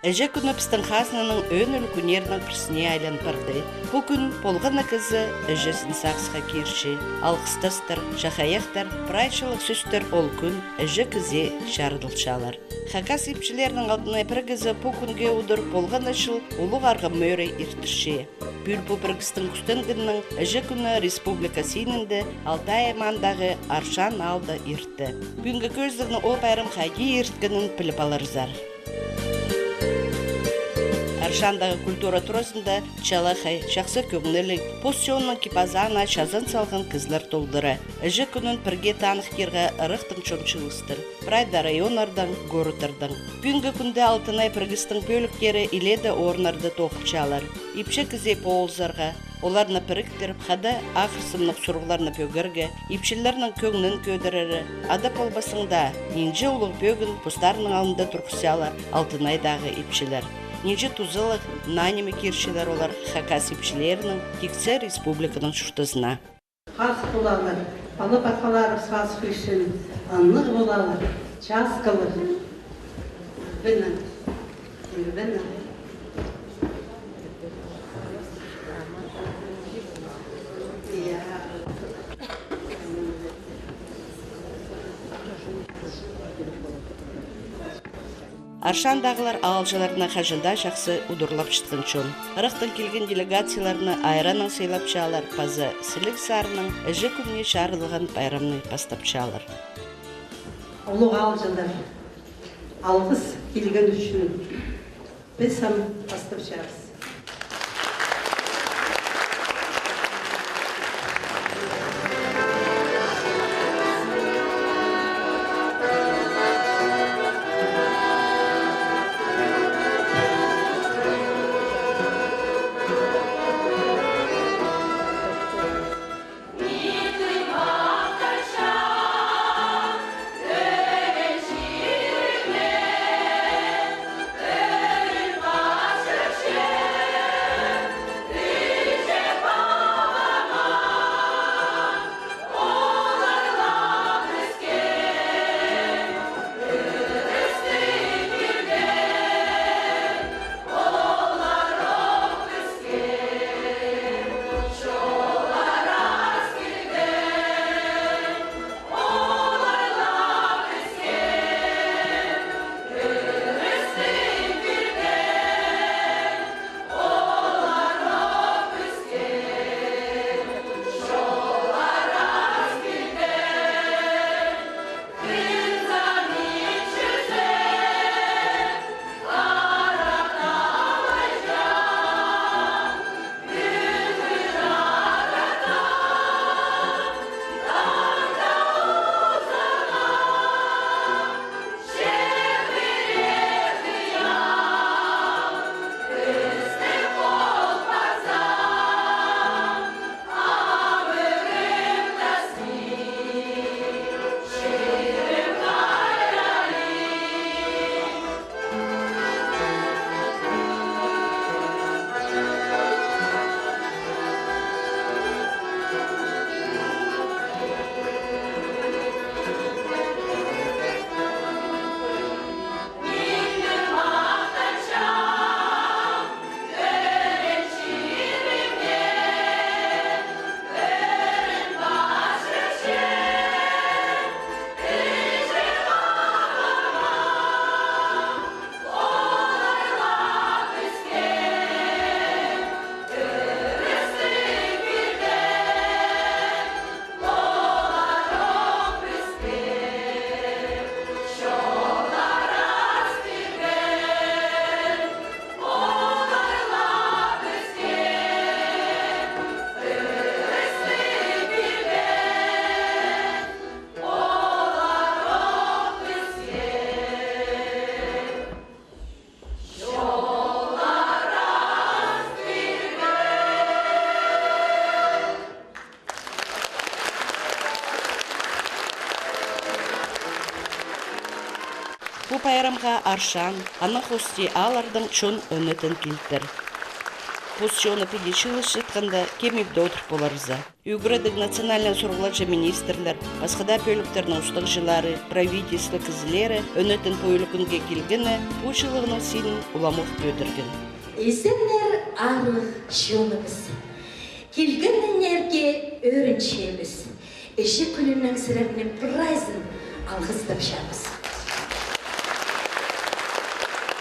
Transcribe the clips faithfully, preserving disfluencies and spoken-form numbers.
Іҷе кӱні пістің хазнаның ӧӧн ӱлӱкӱннерінің пірсіне айлан парды. Пу кӱн полған на кізі іҷезін сағысха кирче. Алғыстастар, чахайахтар, прайзылығ сӧстер ол кӱн іҷе кізее чарыдылчалар. Хакас ипчілерінің алтынай пірігізі пу кӱнге удур полған на чыл улуғ арғам мӧрей иртірче. Пӱӱл пу пірігістің кӱстенгеннің іҷе кӱні республика синінде Алтай аймағындағы Аршан аалда иртті. Пӱӱнгі кӧзідігні ол пайрам хайди ирткенін піліп аларзар. Аршандағы культура туразында чалахай, чахсы кӧңніліг, пос чонының кип-азаана чазан салған кізілер толдыра. Іҷе кӱнін пірге таныхтирға ырахтаң чон чыылыстыр. Прай даа районнардаң, городтардаң. Пӱӱнгі кӱнде алтынай пірігістің пӧліктері илееде орыннарда тоғынчалар. Ипчі кізее полызарға, оларны піріктіріп, хада ағырсымнығ сурығларны пӧгерге, ипчілернің кӧңнін кӧдірері, ада полбассаң даа, нинҷе улуғ пӧгін постарының алнында турғысчалар алтынайдағы ипчілер. Нинҷе тузалығ, наа ниме кирчелер олар хакас ипчілерінең тиксі республиканың чуртазына. Хазых полыңар, пала-патхаларыбыс хазых килсін, аннығ полыңар, часкалар. Ӱрбенең, ӱрбенең. Аршандағылар аалҷыларны хаҷан даа чахсы удурлапчатхан чон. Ырахтаң килген делегацияларны айраннаң сыйлапчалар паза сіліг сарыннаң іҷе кӱніне чарыдылған пайрамны пастапчалар. Улуғ аалҷылар, алғыс килген ӱчӱн. Піс ам пастапчабыс. Пу пайрамға Аршан, аның хости ааллардаң чон ӧнетін килтір. Пос чоны піди чыылысчатханда, кем ибде одыр поларза. Ӱгредіг, национальнай сурығларҷа министрлер, пасха даа пӧліктернің устағҷылары, правительство кізілері ӧнетін пу ӱлӱкӱнге килгені пу чылығның синін уламох пӧдірген. Изеннер, аарлығ чоныбыс. Килгеніңерге ӧрінчебіс. Іҷе кӱлінең сірерні прайзын алғыстапчабыс.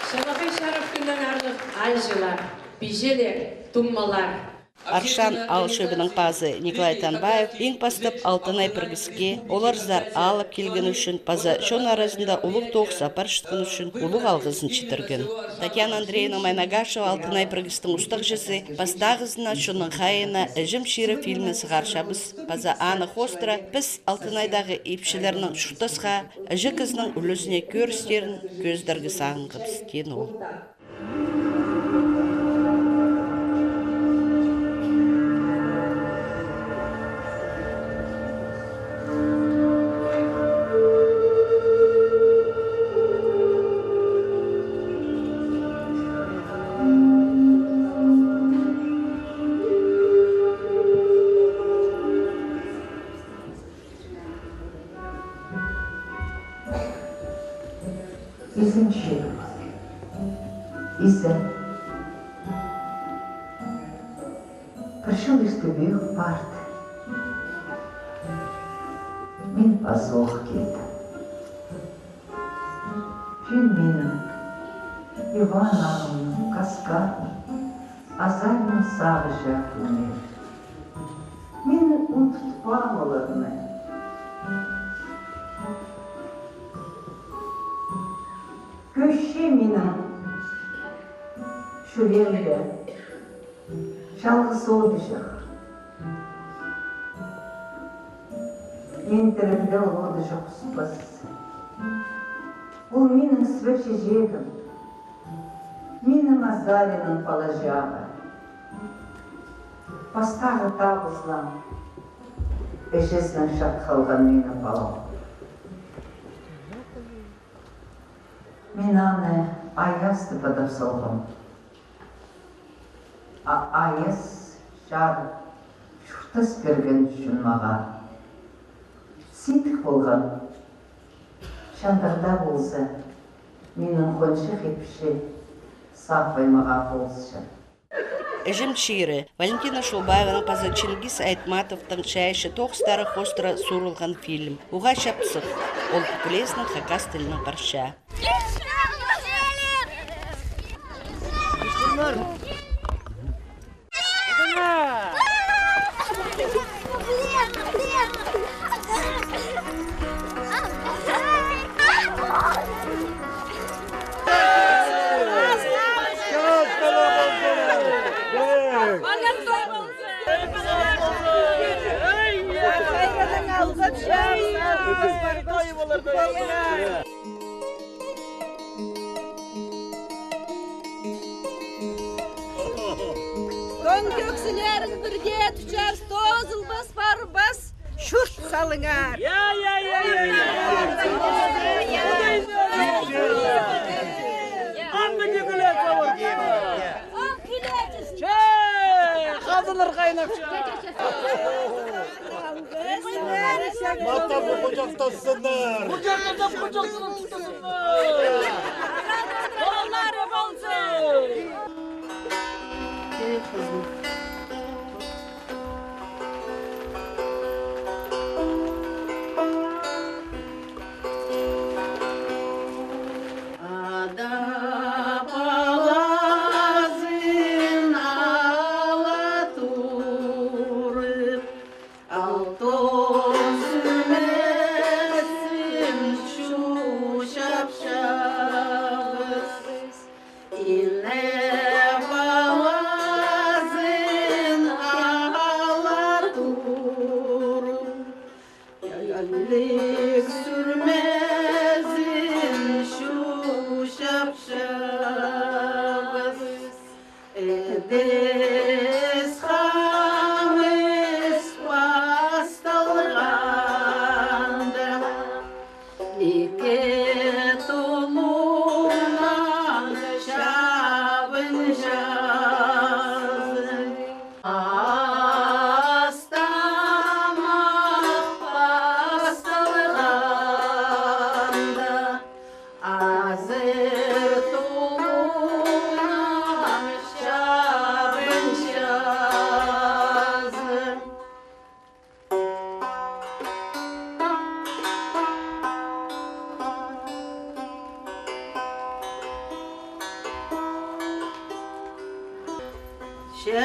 Чалахай чарых кӱннең, аарлығ аалҷылар, пиҷелер, туңмалар! Аршан аал чӧбінің пазы Николай Танбаев иң пастап «Алтынай» пірігіске оларзар аалап килгені ӱчӱн паза чон аразында улуғ тоғыс апарчатханы ӱчӱн улуғ алғызын читірген. Татьяна Андреевна Майнагашева, «Алтынай» пірігістің устағҷызы, пастағызына чонның хайиина «Іҷем чирі» фильмін сығарчабыс паза аны хоостыра піс Алтынайдағы ипчілернің чуртасха, іҷе кізінің ӱлӱзіне кӧрістерін кӧзідерге сағынғабыс, теен ол. Изенче, изен. Пір чыл иртебӧк парды. Мин пазох килдім. Пӱӱн минің Иван ағамның, Каскадның, Азаринның сағыҷаң кӱннері. Мин ундутпаам оларны. Кӧсче минің чӱреемде чалғыс одыҷах. Мин тірігде ол одыҷах ӱспес. Ол минің сібер чечегім. Минің Азаринның палаҷағы. Пастағы табызынаң іҷезінең чат халған минің палам. Мин аны Аяс тіп адап салғам. А Аяс чарып, чуртас пирген ӱчӱн мағаа. Сидік полған. Чандырда полза, минің хонҷых ипчі Сапай мағаа полысча. «Іҷем чирі» Валентина Шулбаеваның паза Чингиз Айтматовтың «Чайаачы тоғыстары» хоостыра суурылған фильм. Уғаа чапсых. Ол пӱкӱлезінең хакас тілінең парча. Тон кӧксілерің пірге тӱччебіс, тоозылбас, парбас чурт салыңар. Я, я, я, я, я. Че, хазылар хайнапча. Матап хуҷахтассыннар. Хуҷахтасып, хуҷахтасып. Ооллары ползын. Ада палазын ала турып, алтон сӱмезін чу чапчабыс. Ине палазы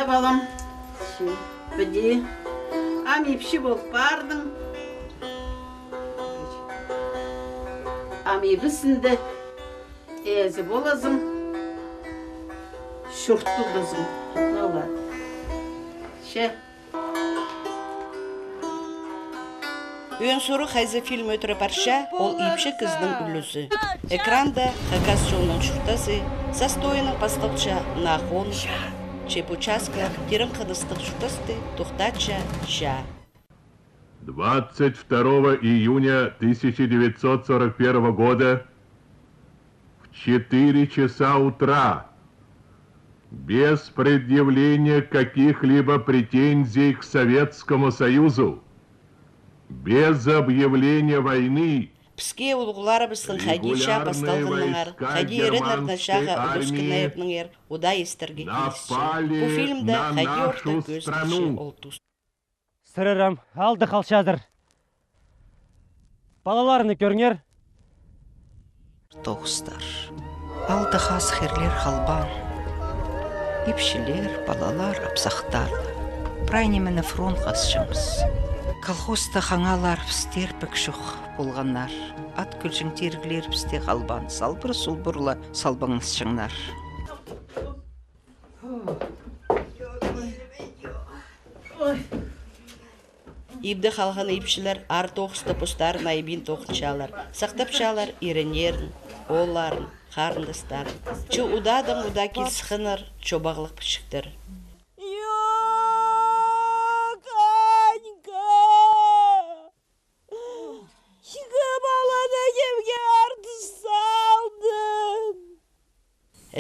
Балам, піди. Ам ипчі полып пардың. Ам ибісінде ээзі полазың. Чуртудазың. Ноға? Че. Ӧӧн сурығ, хайзы фильм ӧдіре парча, ол ипчі кізінің ӱлӱзі. Экранда хакас чонның чуртазы, састойының пасталча наа хоных, че пу часха тирең хыныстығ чуртасты тохтатча чаа. Двадцать второго июня тысяча девятьсот сорок первого года в четыре часа утра, без предъявления каких-либо претензий к Советскому Союзу, без объявления войны, піске улуғларыбыстың хайди чаа пасталғаннаңар, хайди иреннерні чааға ӱлӱскеннернеңер удаа истерге килісче. Пу фильмде хайди орта кӧзіділче ол тус. Сірер ам алды халчазар. Палаларны кӧріңер. Тоғыстар. Алды хазых ирлер халбаан. Ипчілер, палалар, апсахтар. Прай нимені фронтха ысчаңмыс. Колхозта хаңалар пістер пік чох полғаннар. Ат кӧлҷең тиріглерібіс тее халбаан. Салбыр-сулбырла салбаңнасчаңнар. Ибде халған ипчілер аар тоғыста постарын айабин тоғынчалар, сахтапчалар иреннерін, оолларын, харындастарын. Че удадаң удаа килісхеннер чобағлығ пічіктер. Ё, Канька! Ікі паланы кемге артыс салдың?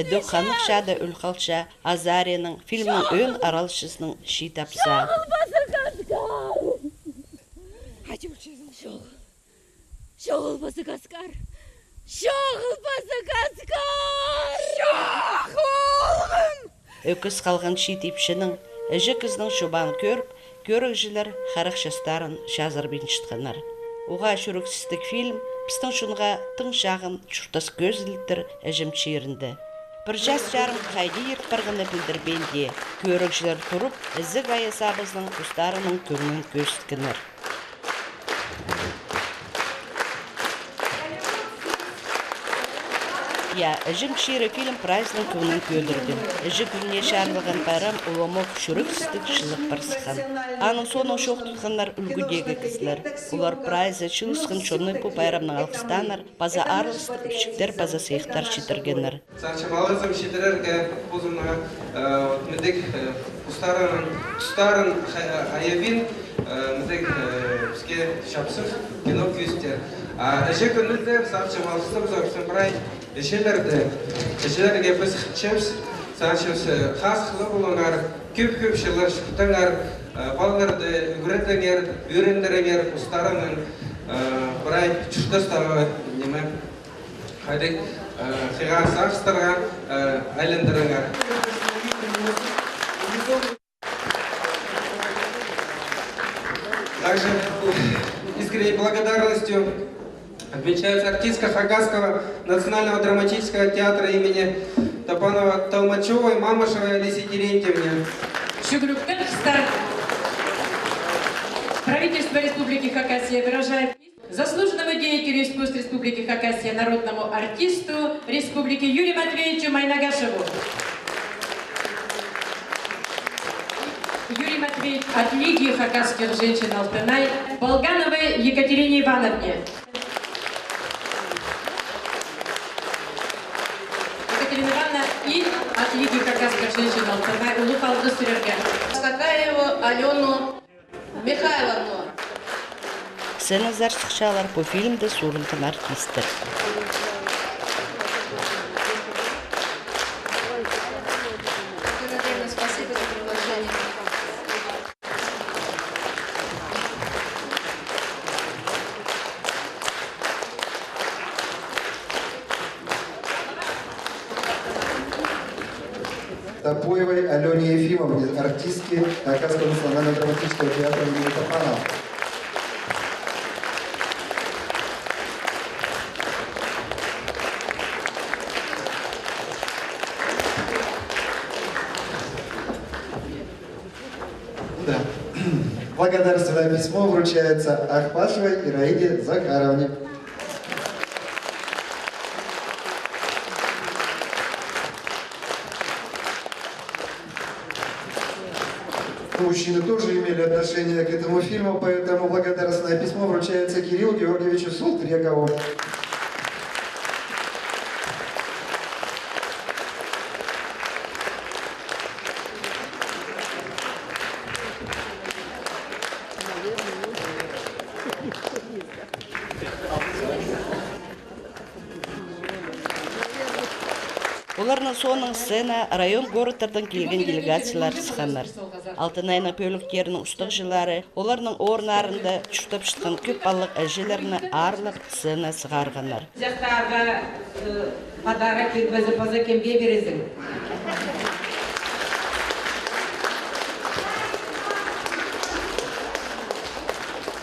Ідӧк ханнығ чаада ӱл халча Азарияның фильмнің ӧӧн араласчызының чиит абзаа. Чоғыл пазы Каскар! Чоғыл! Чоғыл пазы Каскар! Чоғыл пазы Каскар! Чоғылғын! Ӧкіс халған чиит ипчінің, іҷе кізінің чобаан кӧріп, кӧрігҷілер харах частарын чазырбин чатханнар. Уғаа чӱрексістіг фильм пістің чонға тың чағын чуртас кӧзіділтір іҷем чирінде. Пір час чарым хайди ирт парғаны пілдірбеен дее, кӧрігҷілер турып, ізіг ая сабызының постарының кӧңнін кӧзіткеннер. Я, «Іҷем чирі» фильм прайзының кӧңнін кӧдірген. Іҷе кӱніне чарыдылған пайрам уламох чӱрексістіг чыылып парысхан. Аның соонаң чоох тутханнар ӱлгӱдегі кізілер. Олар прайзы чыылысхан чонны пу пайрамнаң алғыстааннар, паза аарластығ пічіктер паза сыйыхтар читіргеннер. Сағынчам алғызым читірерге позымның, э, вот мындағ, э, постарының, тустарын ха-, айабин, э, мындағ, э, піске чапсых кино кӧзіттер. А іҷе кӱнінде сағынчам алғыстап сағынчам прай іҷелерді, іҷелерге піс хынчабыс, сағынчабыс, э, хазых ла полыңар, кӧп-кӧп чыллар чуртаңар, э, палаларды ӱгретіңер, ӱгренеріңер, постарының, э, прай чуртастағы ниме. Хайдағ, э, хыйға сағыстарға, э, айландырыңар. Также искренней благодарностью отмечается артистка Хакасского национального драматического театра имени Топанова Толмачёвой Мамышевой Олесе Терентьевне. Чӱгӱріккен хыстар. Правительство Республики Хакасия выражает Заслуженному деятелю искусств Республики Хакасия, народному артисту республики Юрию Матвеевичу Майнагашеву. Юрий Матвеевич от Лиги хакасских женщин «Алтынай» Болгановой Екатерине Ивановне. Екатерина Ивановна и от Лиги хакасских женщин «Алтынай» улуғ алғыс сірерге. Сакаеву Алену Михайловну. Сценазар сыхчалар пу фильмде сурынған артисттер. Спасибо за приглашение. Топоевой Алене Ефимовне, артистке Хакасского национального драматического театра имени Топанова. Благодарственное письмо вручается Ахпашевой Ираиде Захаровне. Мужчины тоже имели отношение к этому фильму, поэтому благодарственное письмо вручается Кириллу Георгиевичу Султрекову. Оларның соонаң сценаға район, городтардаң килген делегациялар сыхханнар. «Алтын айның» пӧліктерінің устағҷылары оларның орыннарында чуртапчатхан кӧп палалығ іҷелерні аарлап сценаға сығарғаннар. Сыхтарға, э, подарок пирбезің, паза кемге пирерзің?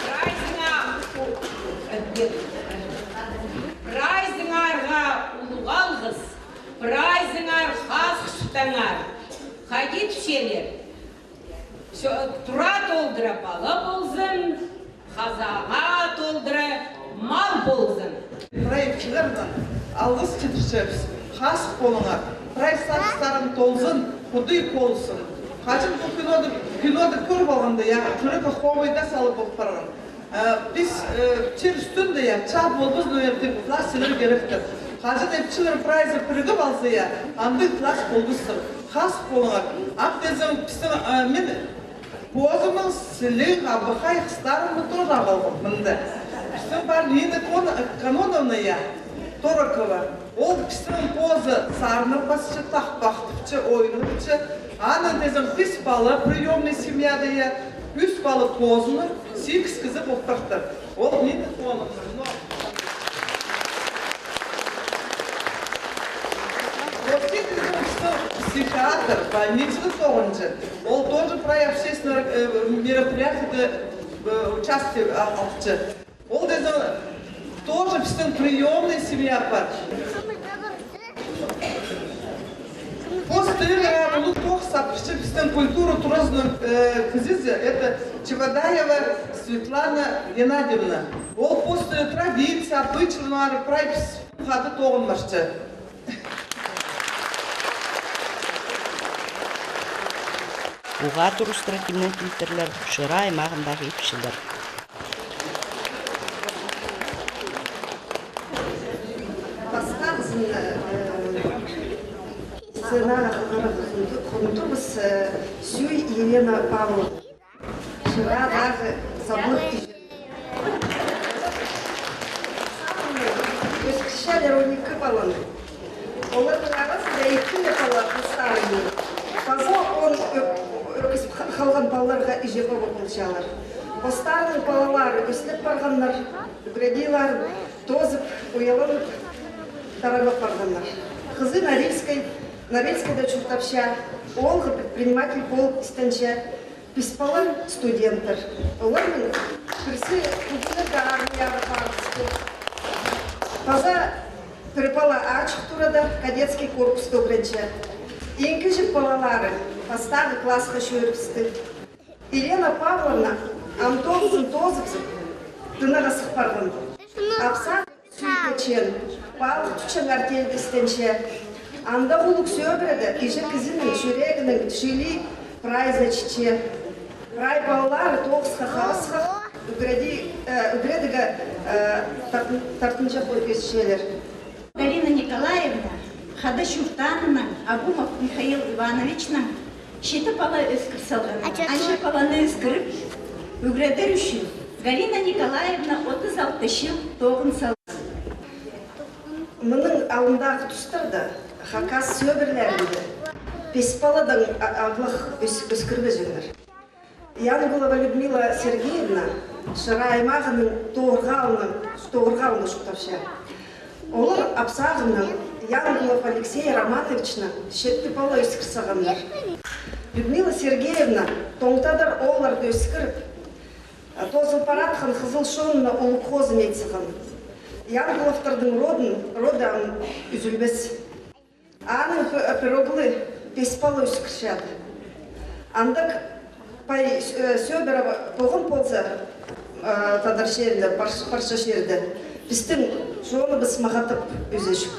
Прайзыңа, прайзыңарға улуғ алғыс, прайзыңар хазых чуртаңар. Хайди тіпчелер: тура толдыра пала ползын, хазааға толдыра мал ползын. Прай ипчілерні алғыс читірчебіс. Хазых полыңар. Прай сағыстарың толзын, худый ползын. Хаҷан пу киноды, киноды кӧріп алғанда, я, чӱрегім хомай даа салып полып парған. Э, піс, э, чир ӱстӱнде, я, чаа полбас, но эртең класс сілер киректер. Хаҷан ипчілер прайзы пірігіп алза, я, андағ класс полбастыр. Хазых полыңар. Ам тізең пістің, э, мин позымның сіліг абахай хыстарымны тоже ап алғам мында. Пістің пар Нина Кон-, Кононовна, я, Торокова. Ол пістің позы сарнап пасча, тахпахтапча, ойнапча. Анаң тізең пис пала приёмный семьяда, я, ӱс пала позының, сигіс кізі полтыртыр. Ол Нина Кононовна, но. Ости тізең психиатр, больницада тоғынча. Ол тоже прай общественный, э, мероприятиеде, э, участие а-, алча. Ол тізең тоже пістің приёмный семья пар. Постыра улуғ тоғыс апарча пістің культура туразының, э, кізізі, это Чеводаева Светлана Геннадьевна. Ол постыра традиция, обычайлар прай піс хада тоғынмарча. Уғаа турыстыра кимнең килтірлер Шира аймағындағы ипчілер. Пастағызын, э, сценаға хығырарға хынту-, хынтубыс, э, Сюй Елена Павловна. Шырадағы саблығ іҷе. Ӧскірчелер он ікі паланы. Оларның аразында ікі ле пала постарының. Паза он ӧк-, ӧкіс ха-, халған палаларға іҷе-паба полчалар. Постарының палалары ӧслеп парғаннар, ӱгредиилерін тоозып, уяланып, тарабап парғаннар. Хызы Норильскай, Норильскайда чуртапча, оолғы предприниматель полып істенче. Пис пала студенттер. Оларның пірсі пу кӱннерде армияға парыбысты. Паза пір пала Ачых Турада кадетский корпуста ӱгренче. Иң кічіг палалары пастағы классха чӧрібісті. Елена Павловна ам тоғызын тоозыбызып, тынағға сых парған. Апсағ Сӱй течен, палых тутчаң артельде істенче. Анда улуғ сӧбіреде іҷе кізінің чӱрегінің чіли прайзына читче. Прай палалары тоғысха хабысхах, ӱгреди-, э, ӱгредіге, э, тартын-, тартынҷах ол кізілер. Галина Николаевна хада чуртаанынаң Абумов Михаил Ивановичнаң читі пала ӧскір салған. Анҷа паланы ӧскіріп, ӱгредер ӱчӱн Галина Николаевна отыс алты чыл тоғын салған. Мының алнындағы тустарда хакас сӧбірелерінде пис паладаң а-, ағлах ӧс-, ӧскірбеҷеңнер. Янгулова Людмила Сергеевна Шыра аймағының Тоғырғалына, Тоғырғалына чуртапча. Олар апсағынаң Янгулов Алексей Романовичнаң читі пала ӧскір салғаннар. Людмила Сергеевна тоңтадар оолларды ӧскіріп, тоозыл паратхан хызыл чонына улуғ хозым ит салған. Янгуловтардың родын, роды ам ӱзӱлбес. Аның п-, пір оғлы пис пала ӧскірче. Андағ Пай, э, сӧбіре полған полза, э, тадар чирде, пар-, парча чирде, пістің чоныбыс мағатып ӧзеҷек.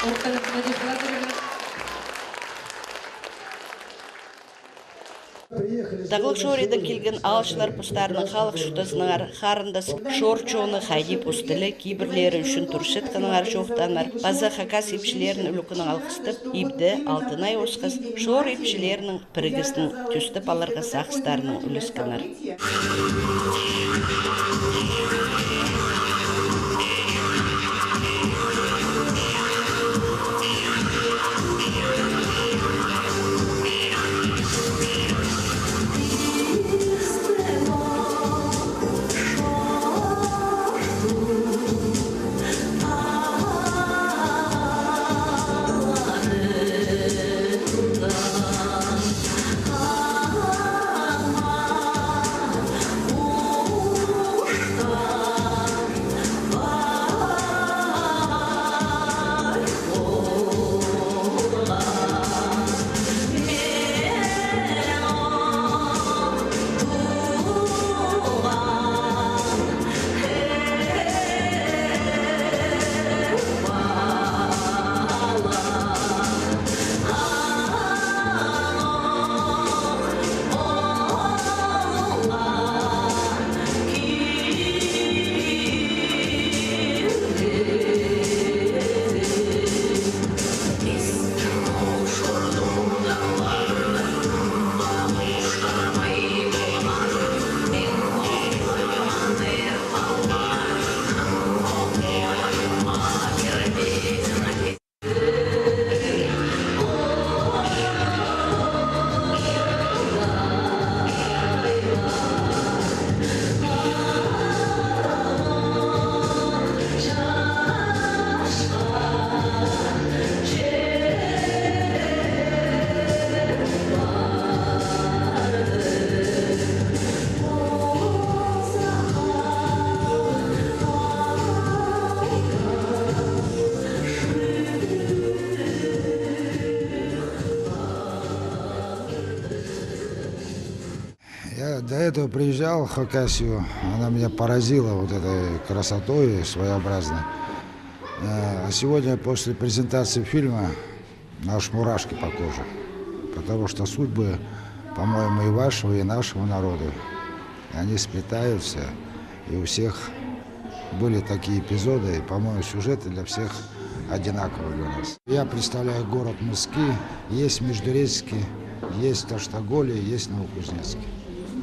Ортаңыз, Надежда Лазаревна. Тағлығ чорыйдаң килген аалҷылар постарының халых чуртазынаңар харындас чор чоны хайди пос тілі кибірлері ӱчӱн турчатханнаңар чоохтааннар, паза хакас ипчілерін ӱлӱкӱннең алғыстап, ибде «Алтынай» осхас чор ипчілерінің пірігізін тӧстеп аларға сағыстарынаң ӱлескеннер. Я до этого приезжал в Хакасию, она меня поразила вот этой красотой своеобразной. Э, а сегодня после презентации фильма аж мурашки по коже, потому что судьбы, по-моему, и вашего, и нашего народа, они сплетаются, и у всех были такие эпизоды, и, по-моему, сюжеты для всех одинаковые для нас. Я представляю город Мыски, есть Междуреченск, есть Таштаголье, есть Новокузнецк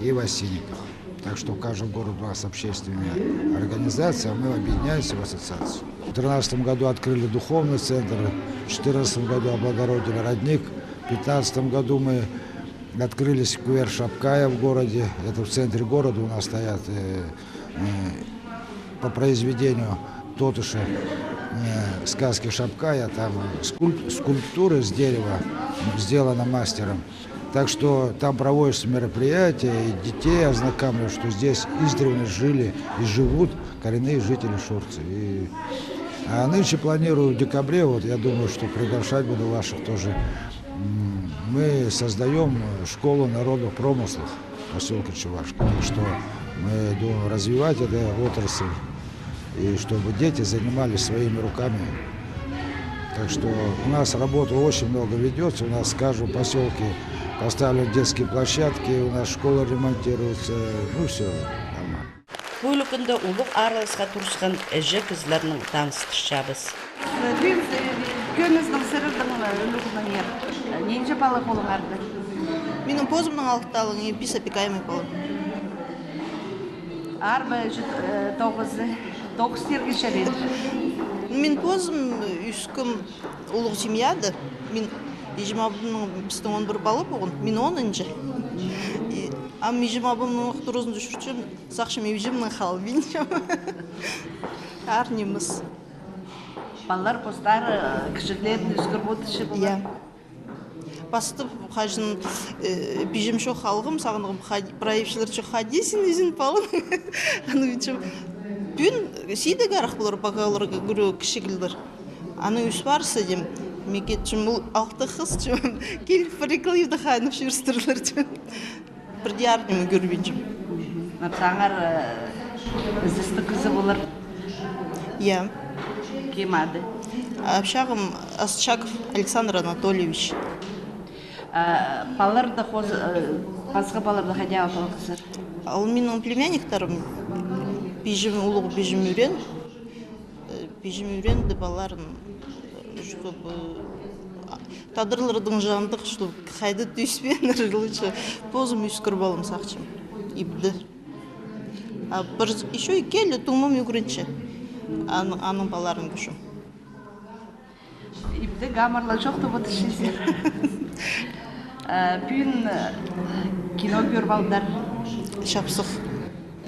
и Осинниках. Так что в каждом городе у нас общественная организация, мы объединяемся в ассоциацию. В тринадцатом году открыли духовный центр, в четырнадцатом году облагородили родник, в пятнадцатом году мы открыли сквер Шапкая в городе. Это в центре города у нас стоят, э, э, по произведению Тотыша, э, сказки Шапкая, там скульп-, скульптуры с дерева, сделаны мастером. Так что там проводятся мероприятия, и детей ознакомливают, что здесь издревле жили и живут коренные жители Шорцы. И, а нынче планирую в декабре, вот я думаю, что приглашать буду ваших тоже. М, мы создаём, э, школу народных промыслов в посёлке Чувашка. Так что мы думаем развивать эту отрасль, и чтобы дети занимались своими руками. Так что у нас работы очень много ведётся, у нас в каждом посёлке поставлены детские площадки, у нас школа ремонтируется, ну, всё нормально. Пу ӱлӱкӱнде улуғ араласха турысхан іҷе-кізілернең таныстырчабыс. Піс, э, кӧміздің сірернің, э, ӱлӱкӱніңер. Э, нинҷе пала полыңар? Минің позымның алты талаң, и пис опекаемый палам. Арба, чет-, э, тоғызы, тоғыс тирге чарир. Мин позым ӧскем улуғ семьяда. Мин, иҷем-абамның, пістің он пір пала полған, мин онынҷы. И, ам иҷем-абамның туразында чӧрчем, сағынчам, иҷемнең халбинчам. Аар нимес. Палалар постары, э, кічіглерін ӧскір одырча полар. Я. Пастап, хаҷан, э, пиҷем чох халғам, сағынғам, хай-, прай ипчілер чох, хайди син ӧзін палаң. Анаң ӧтчем. Пӱӱн сидік арах полар, пока олар кӱрее кічіглер. Анаң ӧс парза, тим, Мекетчем ол алты хыс, чым, киліп пір-ікі ла ибде хайнап чӧрістірлер, чым. Пір дее артымны кӧрбинчем. Мгм. Саңар, э, ізестіг кізі полар? Я. Кем ады? Апчағым Асчаков Александр Анатольевич. А палалар даа хоос-, э, пасха палалар даа хайди ал полғазар? Ол минің племянниктарым, пиҷем, улуғ пиҷем ӱрен, э, пиҷем ӱренді палаларын, э, чтобы, а, тадарларның чандых, чтобы хайда тӱспееннер, лучше позым ӧскіріп алам сағынчам. Ибде. А пір ещё ікӧле туңмам ӱгренче. Аның, аның палаларын кӧрчем. Ибде гамарлар чоохтап одырчазар. Э, пӱӱн, э, кино кӧріп алдар. Чапсых.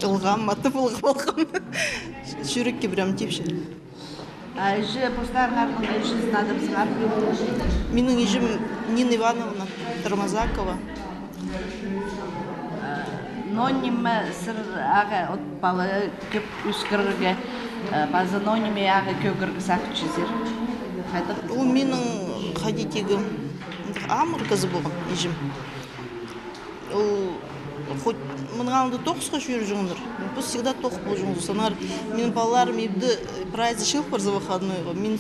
Ылғам, матап ылғап алғам. Чӱрекке прям типче. А іҷе постарыңарның іҷезін адапсаңар? Минің іҷем Нина Ивановна Тормозакова. Ноо ниме сірер ағаа от пала кӧп ӧскірерге, э, паза ноо ниме ағаа кӧгерге сағынчазар? Хайдағ? Ол минің хайди тигі амыр кізі полған, іҷем. Ол хоть мының алнында тоғысха чӧрҷеңнер, піс всегда тоғыс полҷаңмыс. Аннаңар минің палаларым ибде, э, прайзы чыыл парза выходнойға. Мин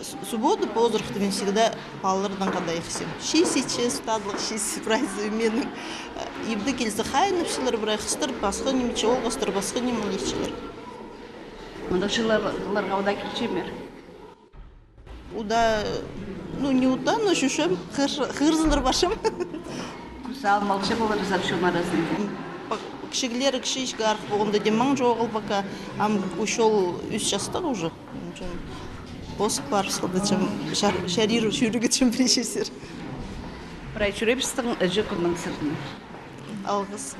с-, суббота позырахта мин всегда палаларнаң хада итчем. Чиис итчем, татлығ чиис, прайзы минің. Э, ибде килзе хайнапчалар, прай хыстар пасха ниме итче, оолғастар пасха ниме итчелер. Мындағ чыылларға удаа килче ме? Удаа, ну, не удаа, но чӧрчем, хығыр-, хығырзалар парчам. Кӱс алып алча поларзар чон аразында. М, па-, кічіглері кічіҷек арах полғанда, дее маң чоғыл пока, ам ӱс чол, ӱс частығ уже. Чон позып парып салды, чым, чар-, чарир чӧрерге, чым, пірее чирзер. Прай чӱребістің іҷе кӱннең сірернең. Алғыс.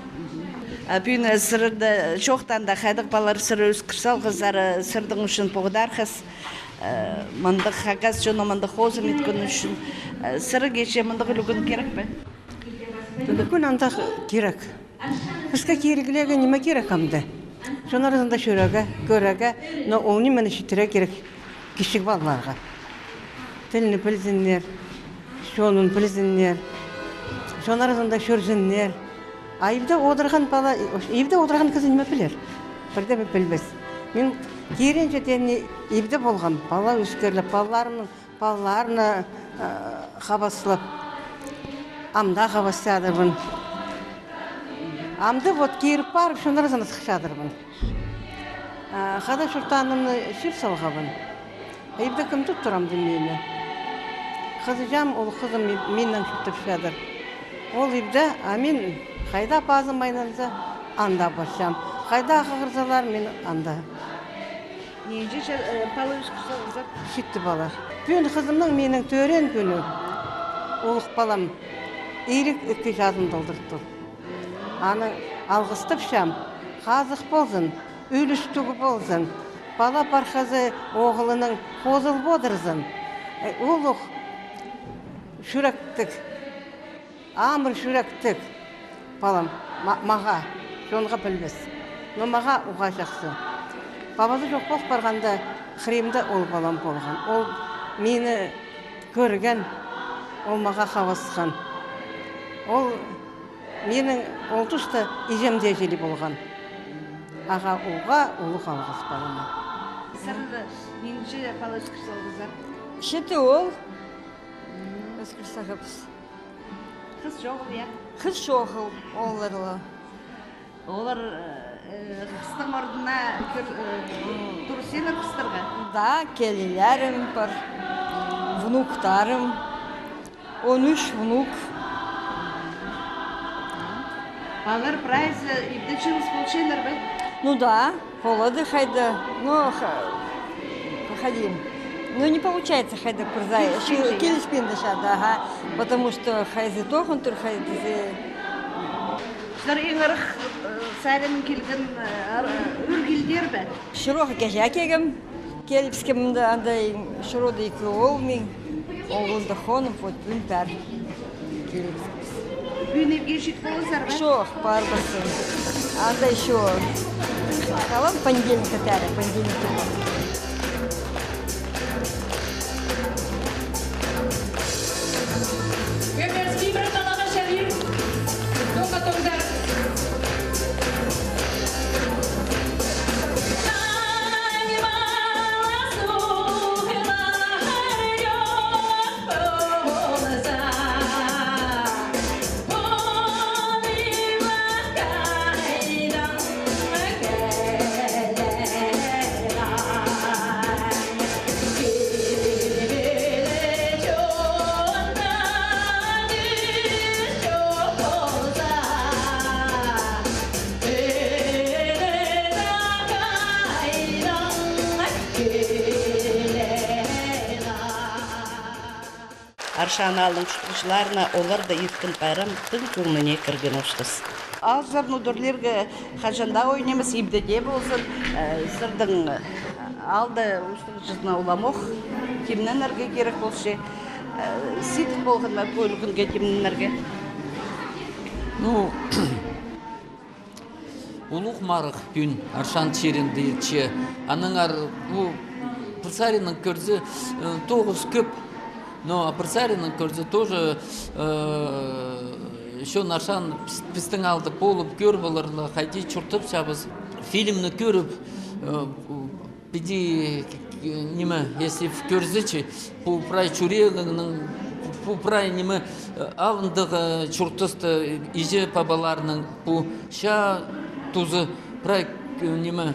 А пӱӱн сірерді чоохтаанда, хайдағ палалар сірер ӧскір салғазар, сірернің ӱчӱн поғдархас, э, мындағ хакас чонын мындағ хозым иткен ӱчӱн, э, сірерге че мындағ ӱлӱкӱн кирек пе? Ӱлӱкӱн андағ кирек. Піске кирек ле, ниме кирек амды? Чон аразында чӧрерге, кӧрерге, но ол нимені читірерге кирек. Кічіг палаларға. Тілні пілзіннер, чонын пілзіннер, чон аразында чӧрзіннер. А ибде одырған пала, ибде одырған кізі ниме пілер? Пір дее пілбес. Мин кирінҷе теен ибде полғам, пала ӧскірлеп, палаларымның палаларына, э, хабаслап, ам даа хабасчадырбын. Амды вот киріп парып, чон аразына сыхчадырбын. А, хада чуртаанымны чир салғабын. Ибде кім тут турам дее мині? Хызыҷам, ол хызым миннең чуртапчадыр. Ол ибде, а мин хайда пазым айланза, анда парчам. Хайда хығырзалар, мин анда. Нинҷе ча-, э, пала ӧскір салғазар? Читі пала. Пӱӱн хызымның минің тӧреен кӱні. Улуғ палам илиг ікі чазын толдырып тур. Аны алғыстапчам, хазых ползын, ӱлӱстіг ползын, пала-пархазы оғылынаң хозыл одырзын. Э, улуғ чӱректіг, амыр чӱректіг палам ма-, мағаа, чонға пілбес. Но мағаа уғаа чахсы. Пабазы чох пол парғанда, хыримда ол палам полған. Ол мині кӧрген, ол мағаа хабасхан. Ол минің ол туста іҷем дее чіли полған. Ағаа уғаа улуғ алғыс палама. Сірер нинҷе пала ӧскір салғазар? Читі оол ӧскір салғабыс. Хыс чоғыл, я? Хыс чоғыл, ооллар ла. Олар, э, хыстың орнына кӧр-, э, турысчалар хыстарға? Да, килелерім пар, внуктарым. Он ӱс внук. Палалар прайзы ибде чыылыс полчалар ба? Ну да, полады хайда. Но ха-, хайди. Ну, не получается хайда кӧрзе. Киліспинче. Киліспинче, да, ага. Потому что хайзы тоғын тур, хайзы. Сірер иң ырах, э, саринаң килген, э, ыр-, ӧргелдер бе? Чурох кеҷе килгем. Килібіскем мында, анда Шурода ікі оол мин, ол анда хоным, вот, пӱӱн пар. Килібіскебіс. Пӱӱн ибге чит поларзар ба? Чох, парбаспын. Анда ещё халам понедельникке тары, понедельникке. Аршан аалның чуртағҷыларына олар даа ирткен пайрам тың кӧңніне кірген осхас. Аалҷыларны удурлирға хаҷан даа оой нимес, ибде дее ползын, э, сірернің, э, аалда устағҷызына уламох тимненерге кирек полча. Э, сидік полған ма пу ӱлӱкӱнге тимненерге? Ну, улуғ марығ пӱӱн Аршан чирінде иртче. Аннаңар, ну, пір саринаң кӧрзе, э, тоғыс кӧп. Но а пір саринаң кӧрзе тоже, э, чон Аршан піс-, пістің аалда полып кӧр полар ла, хайди чуртапчабыс. Фильмні кӧріп, э, піди, ниме, если кӧрзе чи, пу прай чӱрегіңнің, пу прай, ниме, э, алнындағы чуртасты, э, иҷе-пабаларның пу чаа тузы прай, э, ниме,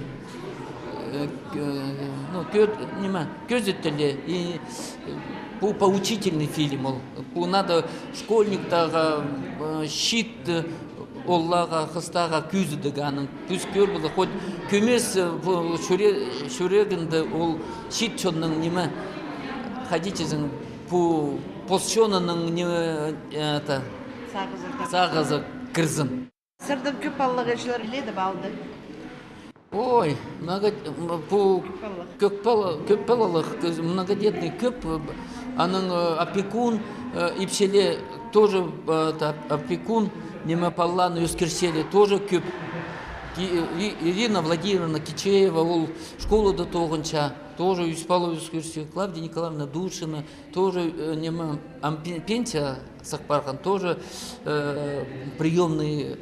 э, э, ну, кӧ-, ниме, кӧзіділе. И, э, пу поучительный фильм ол. Пу надо школьниктарға, э, чиит, э, оолларға, хыстарға кӧзідіг аның. Піс кӧр полза, хоть кӧмес, э, пу чӱре-, чӱрегінде ол чиит чонның, ниме, хайди тизең, пу пос чонының, ниме, это, сағызы кірзін. Сірернің кӧп палалығ іҷелер ле дее полды? Ой, много, м, пу кӧп пала-, кӧп палалығ, многодетный кӧп, э, аның, э, опекун, э, ипчілер тоже, э, та, опекун, ниме, палаларны ӧскірчелер тоже кӧп. Ки-, И-, Ирина Владимировна Кичеева, ол школада тоғынча, тоже ӱс пала ӧскірче. Клавдия Николаевна Душина, тоже, э, ниме, ам пен-, пенсия сых парған, тоже, э, приёмный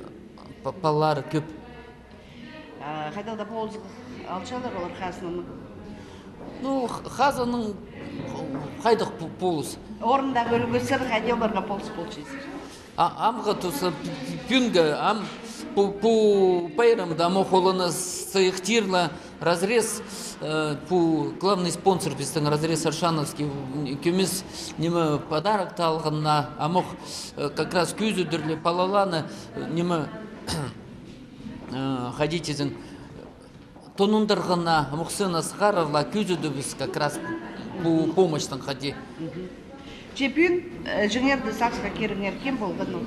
па-, палалары кӧп. А хайдағ-да полыс алчалар олар хазнаның? Ну, х-, хазнаның хайдағ по-, полыс. Орында кӧргізер, хайди оларға полыс полчазар. А, амғы туста п-, п-, пӱӱнгі, ам пу, пу пайрамда ам ох оланы сыйыхтирлар разрез, э, пу главный спонсор пістің разрез Аршановский, м, кӧмес, ниме, подарок та алғаннар, ам ох, э, как раз кӧзідерлер палаларны, э, ниме, э, хайди тизең, тонындырғаннар, ам ох сценаа сығарарлар, кӧзідібіс как раз пу помощьтаң хайди. Мгм. Че пӱӱн, э, іҷеңерні сағысха киріңер, кем полған ол?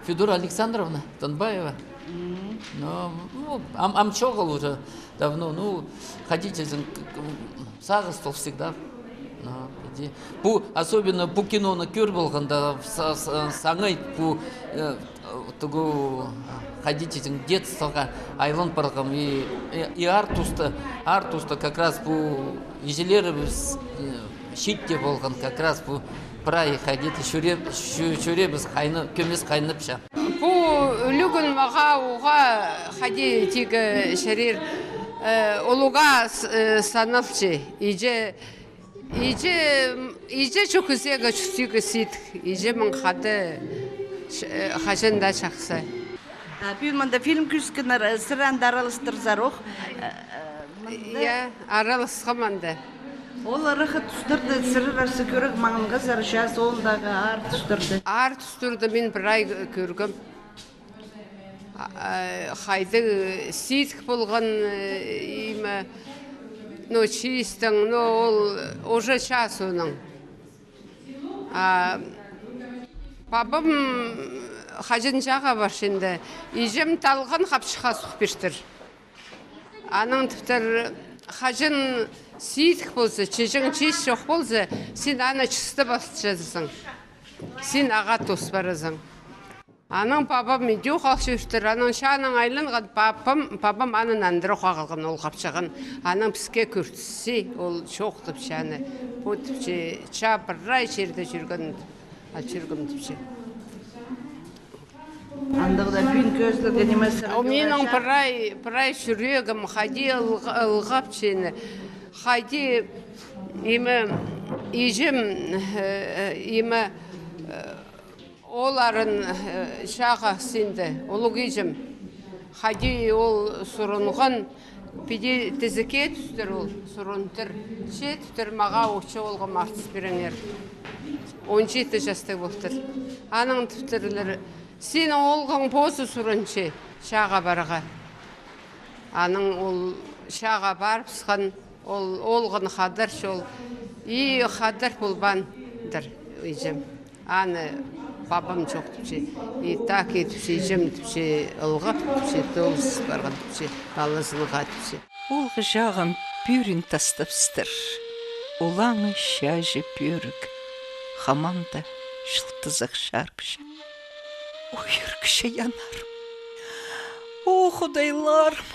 Федора Александровна Танбаева. Мгм. Ну, ну, ам, ам чоғыл уже давно, ну, хайди тизең, к-, к-, сағыс ол всегда. Ну, иди. Пу, особенно пу киноны кӧр полғанда, са-, са-, саңай пу, э, туғ, хайди тизең, детствоға айлан парғам. И, и, и аар туста, аар туста как раз пу іҷелерібіс, э, чиитте полған, как раз пу прай хайди-да чӱре-, чӱ-, чӱреебіс хайны-, кӧмес хайнапча. Пу ӱлӱкӱн мағаа уғаа хайди тигі чарир, э, улуғ с-, э, саналча. Иҷе, иҷе, иҷе чох кізее чуртирға сидік, иҷемнең хада ч-, э, хаҷан даа чахсы. А пӱӱн мында фильм кӧзіткеннер, э, сірер анда араластырзар ох. Э, э, мында. Я, араласхам анда. Ол ыраххы тустарда сірер арса кӧріг маңнанғазар, чаа соондағы аар тустарда. Аар тустарда мин прай кӧргем. А, а, хайдағ сидік полған, э, име, но чистің, но ол уже чаа соонаң. А пабам хаҷан чааға парча анда, иҷем талған хапчыхха сух пиртір. Анаң тіптір, хаҷан сидік полза, чиҷең чис чох полза, син аны чыстап алчазың. Син ағаа тоос паразың. Анаң пабам идӧк алча пиртір, анаң чаанаң айланған пабам, пабам аны нандыра ох ағылған ол хапчығын. Анаң піске кӧртсе, ол чох тіпче аны. Пу тіпче, чаа прай чирде чӧрген, а чӧргем тіпче. Андағ даа пӱӱн кӧзіділген нимес. О, минің прай, прай чӱрегім хайди ылғ-, ылғапча аны. Хайди, име, иҷем, э, име, э, оларын, э, чааға синді, улуғ иҷем. Хайди ол сурынған, піди тізеге тӱстір ол, сурынтыр. Че, тіптір, мағаа ох чоғыл оолғым артыс пиріңер. Он читі частығ полтыр. Анаң тіптірлер, синің оолғың позы сурынча чааға парарға. Анаң ол чааға парыбысхан, ол оолғын хадарча ол. И хадар полбаандыр, иҷем. Аны пабам чох тіпче. И так и тіпче, иҷем тіпче, ылғап тіпче, тоғыс парған тіпче, палазынға тіпче. Оолғы чағым пӧрін тастапчатыр. Олаңай чаҷы пӧрік. Хаманда чылтызах чарыпча. Ой, ӧрікче янарым. О, Худайларым,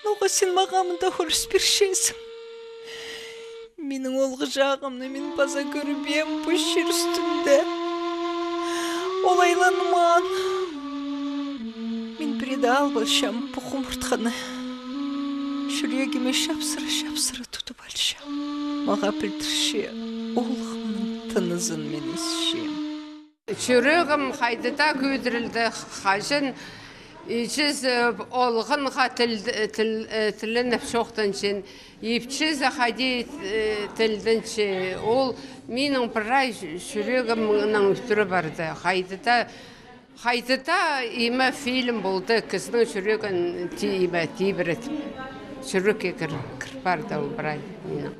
ноға син мағаа мында ӱлӱс пирчезің? Минің оолғы чағымны мин паза кӧрбеем пу чир ӱстӱнде. Ол айланмаан. Мин пірее дее алып алчам пу хумуртханы. Чӱрегіме чапсыра-чапсыра тудып алчам. Мағаа пілдірче, оолғымның тынызын мин исчем. Чӱрегім хайди даа кӧдірілді, хаҷан иҷезі олғанға тіл-, тіл-, э, тілініп чоохтанҷаң, ипчізі хайди, э, тілденче. Ол минің прай чӱрегімнең ӱтӱре парды. Хайди даа, хайди даа име фильм полды, кізінің чӱрегін ти-, име тибіретіп, чӱрекке кір-, кір парды ол прай минің.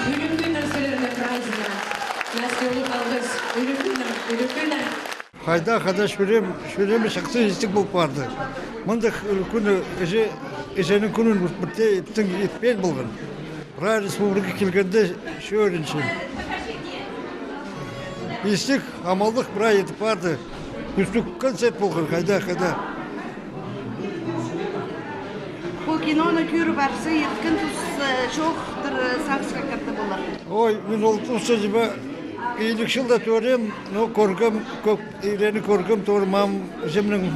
Ӱлӱкӱннең сірерні, праздникнең. Настя, улуғ алғыс. Ӱлӱкӱннең, ӱлӱкӱннең. Хайдағ-да чӱреем, чӱреем чахсы истіг пол парды. Мындағ ӱлӱкӱнні, іҷе-, іҷенің кӱнін пу пірдее иптең итпеен полған. Прай республика килгенде чӧрінче. Истіг, амалдығ прай итіп парды. Кӱстіг концерт полған, хайдағ-да. Пу киноны кӧріп парза, ирткен тус, э, чоохтар, э, сағысха кірді полар. Ой, мин ол туста, типа, илиг чылда тӧреем, но кӧргем, кӧп иреені кӧргем, тоже мам, іҷемнің,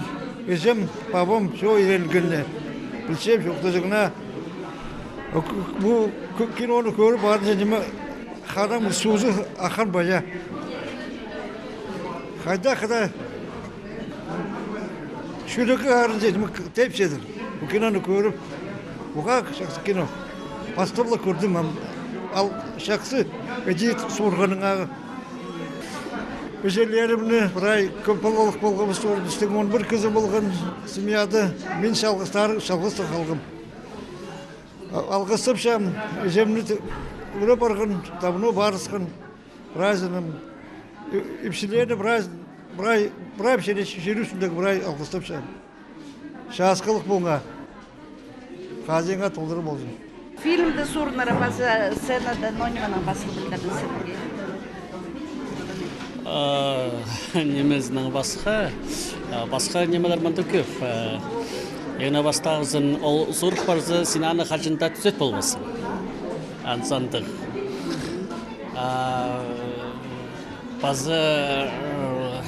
іҷем, пабам, всё, иренгеннер. Пілчем, чоохтазығ на. Пу Киноны кӧріп, аны ниме, ханның сузы аххан пая. Хайда, хайда. Чӱрегі арын ниме, тепчедір. Пу киноны кӧріп, уғаа чахсы кино. Пастап ла кӧрдім, ам, ал чахсы, іди сурғаныңа. Іҷелерімні, прай кӧп палалығ полғабыс, ол пістің он пір кізі полған семьяда. Мин чалғыстар, чалғыстығ халғам. А-, алғыстапчам іҷемні, т-, ӱре парған, давно парысхан, прайзынаң. И-, ипчілерні прай, прай, прай ипчілерні чир ӱстӱндегі прай алғыстапчам. Часкалығ полыңар. Хазииңер толдыра ползын. Фильмде сурынарға паза сценада, но нимедең пасха пілдірдің сірерге? А, нимезінең пасха, а, пасха нимелер мында кӧп. А, иң не пастағызын, ол сурых парза, син аны хаҷан даа тӱзет полбассың. Аны сандығ. А, паза, э,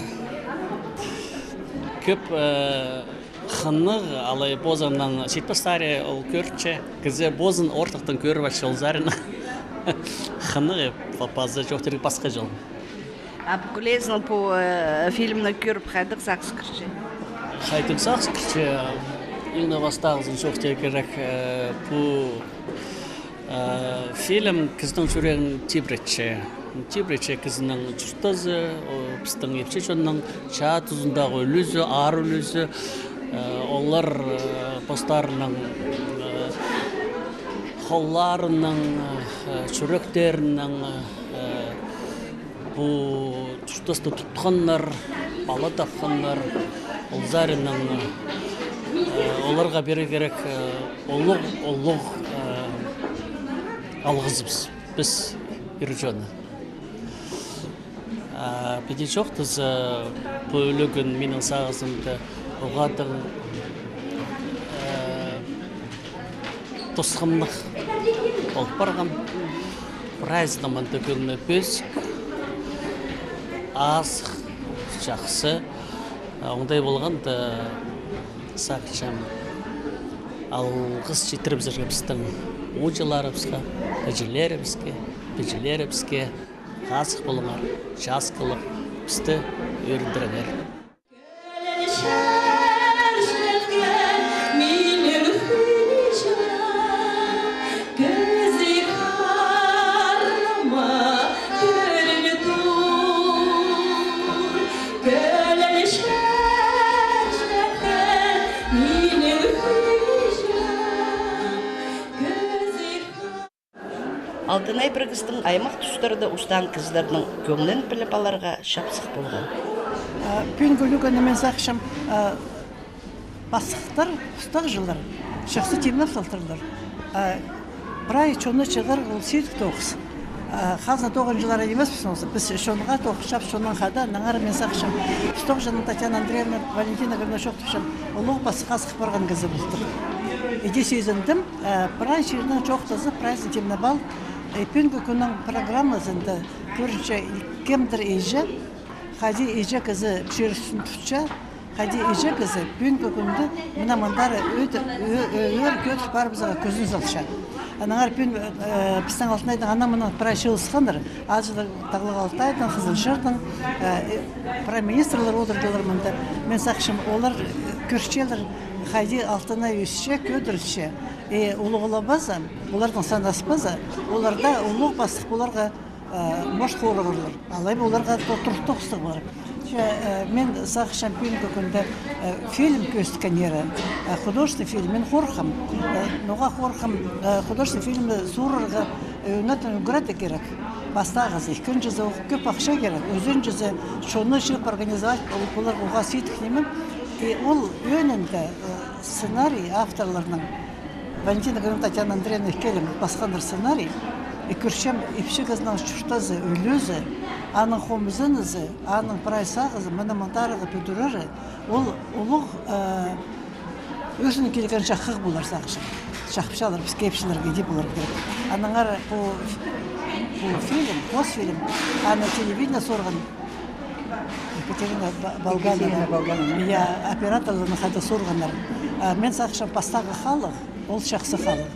кӧп, э, хынығ, алай позыңнаң читпестер, ол кӧрче. Кізі позын ортыхтаң кӧріп алча, ол саринаң хынығ, па-, паза чоохтирға пасха чол. А пу кӧлезің пу, э, фильмні кӧріп, хайдағ сағыс кірче? Хайдағ сағыс кірче, иң не пастағызын чоохтирға кирек, э, пу Э, фильм кізінің чӱрегін тибіретче. Тибіретче кізінің чуртазы, о, пістің ипчі чонның чаа тузындағы ӱлӱзі, аар ӱлӱзі. Э, олар, э, постарының, э, холларының, э, чӱректерінің, э, Пу чуртасты тутханнар, пала тапханнар, ол саринаң, э, оларға пирерге кирек, э, улуғ, улуғ, э, алғызыбыс, піс, ир чоны. А піди чоохтаза, пу ӱлӱкӱн минің сағызымда уғаа тың, э, тосхыннығ пол парған. Прайзының мында кӧңні пӧзік, азых, чахсы. А оңдай полғанда, сағынчам, алғыс читірібізерге пістің ууҷаларыбысха, іҷелерібіске, пиҷелерібіске. Хазых полыңар, часкалығ, пісті ӧріндіріңер. Алтынай Пірігістің аймах тустарда устаан кізілернің кӧңнін піліп аларға чапсых полған. А, пӱӱнгі ӱлӱкӱнде, мин сағынчам, а, пастыхтар, устағҷылар чахсы тимнеп салтырлар. А, прай чонны чыығар ол сидік тоғыс. А, хазна тоғынҷылары нимеспіс, піс чонға тоғыс чапчам, чоннаң хада, аннаңар мин сағынчам, устағҷының Татьяна Андреевна, Валентина Григорьевна чоохтапчаң, улуғ пастыхха сых парған кізі полтыр. Иди сизіндім, Э, прай чирнең чоохтаза, прайзын тимнеп ал. Э, пӱӱнгі кӱннің программазында кӧрінче, кемдір иҷе, хайди иҷе кізі чир ӱстӱн тутча, хайди иҷе кізі пӱӱнгі кӱнде мына мындар ӧд-, ӧ-, ӧ-, ӧӧр кӧдір парыбызарға кӱзін салча. Аннаңар пӱӱн, э, пістің Алтынайдың ана-мына прай чыылысханнар, Азиялар Тағлығ Алтайдың, Хызыл Чирдең, э, э, прай министрлар одырдылар мында. Мин сағынчам, олар, э, кӧрчелер, хайди Алтынай ӧсче, кӧдірілче, и улуғлабаза, оларның санаспаза, оларда улуғ пастых поларға, э, морт хорығарлар. Алай ба оларға то-, тур тоғыстығ полар. Че, э, мин сағынчам, пӱӱнгі кӱнде, э, фильм кӧзіткеннері, э, художественный фильм, мин хорыхчам. Э, ноға хорыхчам, э, художественный фильмні суурарға, э, ӧнетін ӱгредіг кирек. Пастағызы, ікінҷізі, оох кӧп ахча кирек, ӱзінҷізі, чонны чыып организовать, ол, олар уғаа сидік ниме. И ол ӧӧнінде, э, сценарий авторларның, Валентина Григорьевна, Татьяна Андреевна ікӧлең пасханнар сценарий. И кӧрчем, ипчі кізінің чуртазы, ӱлӱзі, аның хомзынызы, аның прай сағызы, мына мындарығы пӱдірері, ол улуғ, э, ӧзін килген чаххығ полар сағынчам. Чахпчалар, піске ипчілерге иди полар кирек. Аннаңар пу, пу фильм, Мосфильм, аны телевидение суурған, Екатерина Ба-, Болганова. Екатерина Болганова. Я, операторларны хайда суурғаннар. А, мин сағынчам, пастағы халых, ол чахсы халых.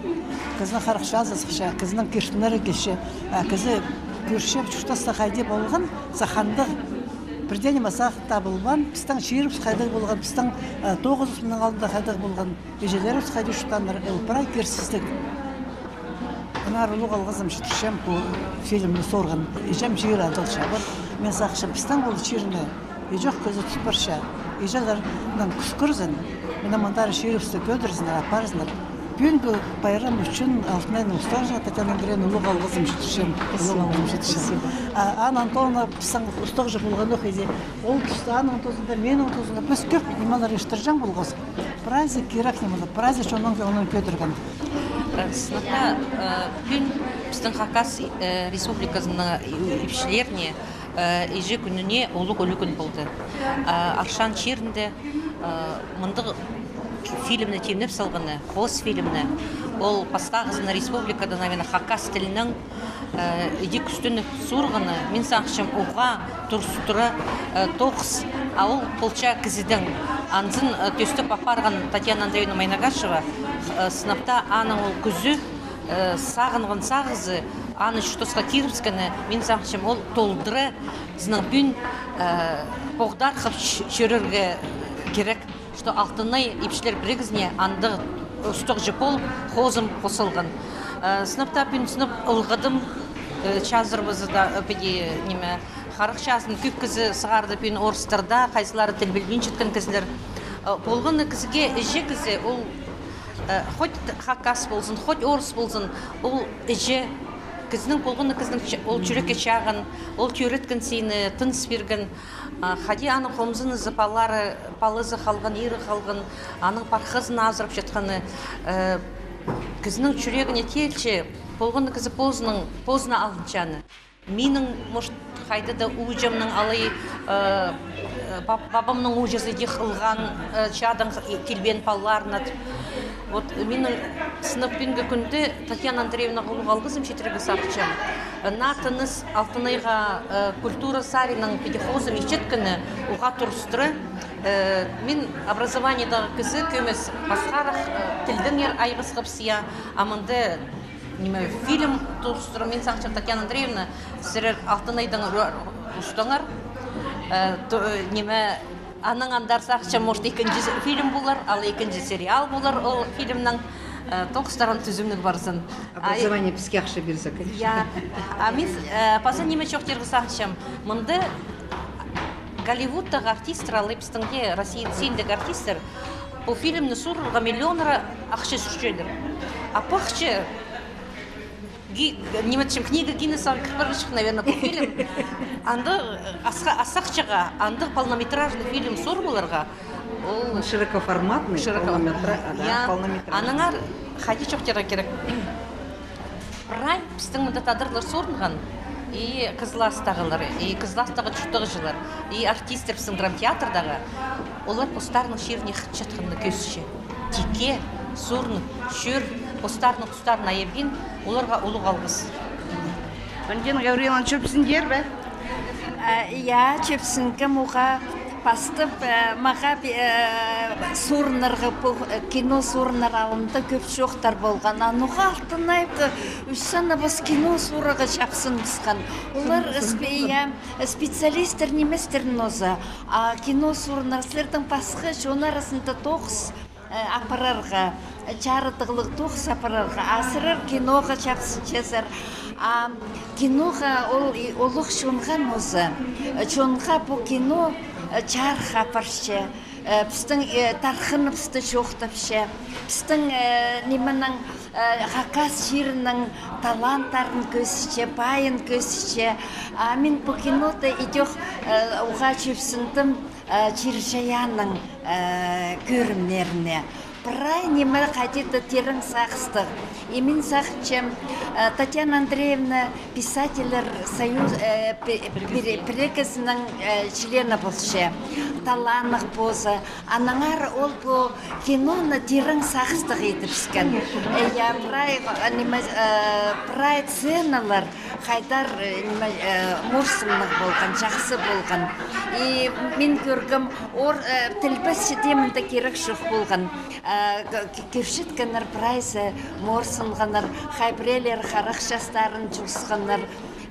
Кізінің харах чазы сыхча, кізінің киртінері килче, а, кізі кӧрче, чуртаста хайди полған, сах андағ пірдее ниме сағын табылбаан, пістің чирібіс хайдағ полған, пістің, а, тоғызыбыс мының алнында хайдағ полған, іҷелерібіс хайди чуртааннар, ол прай кирексіздіг. Аннаңар улуғ алғызым читірчем пу фильмні суурған. Іҷем чиир адалча. Вот, мин сағынчам, пістің ол чирні іҷе ох кізі тут парча. Іҷелернең кӱскірзін, мына мындар чирібісті кӧдірзіннер, апарзыннар. Пӱӱнгі пайрам ӱчӱн Алтынайның устағҷызына, Татьяна Андреевна, улуғ алғызым читірчем. Улуғ алғызым читірчем. А Анна Антоновна пістің устағҷы полған ох иди. Ол туста, аның тузында, минің тузында піс кӧп нимелер иртірҷең полғабыс. Праздник кирек ниме, праздник чонның кӧңнін кӧдірген. Э, сынап та, э, пӱӱн пістің Хакас, э, Республиказының, э, ипчілеріне, э, Іҷе кӱніне улуғ ӱлӱкӱн полды. Э, Аршан чирінде, э, мындағ фильмні тимнеп салғаны, хоос фильмні. Ол пастағызын республикада, наверное, хакас тілінең, э, іди кӱстеніп суурғаны, мин сағынчам, уғаа турыстыра, э, тоғыс, а ол полча кізідең. Анзын, э, тӧстеп апарған Татьяна Андреевна Майнагашева, э, сынап та аның ол кӱзі, э, сағынған сағызы, аны чуртасха кирібіскені, мин сағынчам, ол толдыра, сынап пӱӱн, э, поғдархап ч-, чӧрерге кирек, что Алтынай ипчілер пірігізіне андағ устағҷы пол, хозым хозылған. Э, сынап та пӱӱн сынап ылғадым, э, чазырыбызы даа, э, піди, ниме, харах чазын кӧп кізі сығарды пӱӱн, орыстар даа, хайзылары тіл пілбинчеткен кізілер. Э, полған на кізіге, іҷе кізі, ол, э, хоть хакас ползын, хоть орыс ползын, ол іҷе. Кізінің полған на кізінің ч-, ол чӱрекке чағын, ол тӧреткен сині, тыныс пирген. А, хайди аның хомзынызы, палалары, палазы халған, иирі халған, аның пархазын азырапчатханы, э, кізінің чӱрегіне теелче, полған на кізі позының, позына алынчаны. Минің, может, хайда-да ууҷамның алай, э, пап-, пабамның ууҷазы идӧк ылған, э, чаадаң килбеен палаларына. Вот, минің сынап пӱӱнгі кӱнде Татьяна Андреевнаға улуғ алғызым читірерге сағынчам. Наа тыныс Алтынайға, э, культура саринаң піди хозым итчеткені, уғаа турыстыра. Э, мин образованиедағы кізі кӧмес, пасхарах, э, тілдеңер айғасхабыс, я, а мында, ниме, фильм турыстыра. Мин сағынчам, Татьяна Андреевна, сірер Алтынайдаң ро-, устаңар. Э, то, э, ниме, анаң андар сағынчам, может, ікінҷі фильм полар, ал ікінҷі сериал полар ол фильмнің, э, тоғыстарың тӱзімніг парзын. А, образование піске ахча пирзе, конечно. Я. А мин, э, паза ниме чоохтирға сағынчам. Мында Голливудтағы артисттер, алай пістің дее Россия синіндегі артисттер, пу фильмні суурарға миллионнар ахча сӱрчелер. А пу ахча Ги-, ниме тіпчем, книга Гиннесса кір парарҷых, наверное, пу фильм. Андағ, э, асха-, ас ахчаға, андағ полнометражный фильм суур поларға, ол широкоформатный, широко-, полнометра-, а, да, я, полнометражный. Аннаңар хайди чоохтирға кирек. Прай пістің мында тадарлар суурынған, и Хызыластағылар, и Хызыластағы чуртағҷылар, и артисттер пістің драмтеатрдағы, олар постарының чиріне хынчатханына кӧзітче. Тикке суурынып чӧр, постарының тустарын айабин, оларға улуғ алғыс. Валентина Гавриловна, чӧпсіндір бе? Э, я, чӧпсінгем уғаа. Пастап, э, мағаа, э, суурынарға пу, э, кино суурынар алнында кӧп чоохтар полған. А ноға Алтынайда ӱс саны пос кино суурарға чапсыныбысхан? Олар спе-, я, специалисттер ниместер нооза. А кино суурынар сірернің пасха чон аразында тоғыс э, апарарға, чарыдығлығ тоғыс апарарға, а сірер киноға чапсынчазар. А киноға ол и улуғ чонға нооза. Чонға пу кино, э, чарых апарча. Э, пістің, э, тархыныбысты чоохтапча. Пістің, э, нименің, э, хакас чирінің таланттарын кӧзітче, пайын кӧзітче. А мин пу кинода идӧк, э, уғаа чӧпсіндім, э, чир-чайаанның, э, кӧрімнеріне. Прай ниме хайди-да тирең сағыстығ. И мин сағынчам, э, Татьяна Андреевна писательлер союз, э, пе-, пире-, пірігізінің, э, члені полча. таланнығ позы. Аннаңар ол пу киноны тирең сағыстығ идібіскен. Э, я, прай, э, ниме, э, прай сценалар хайдар, э, ниме, э, морсымнығ полған, чахсы полған. И мин кӧргем, ор, э, тілбесчі дее мында кирек чох полған. Э, к-, к-, кӧрчеткеннер прайзы морсынғаннар, хай пірелері харах частарын чоосханнар,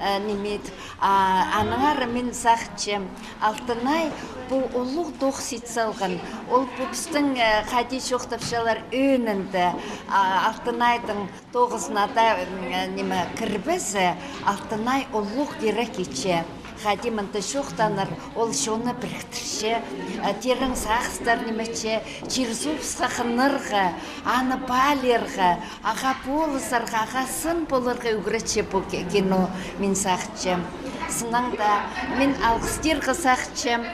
э, ниме. А, аннаңар мин сағынчам, Алтынай пу улуғ тоғыс ит салған. Ол пу пістің, э, хайди чоохтапчалар, ӧӧнінде, а, Алтынайдың тоғызына даа, м, э, ниме, кірбезе, Алтынай улуғ кирек итче. Хайди мында чоохтанар, ол чонны піріктірче, э, тирең сағыстар ниме итче, чир-суубысха хынарға, аны паалирға, ағаа полызарға, ағаа сын поларға ӱгретче пу ки-, кино, мин сағынчам. Сыннаң даа мин алғыстирға сағынчам,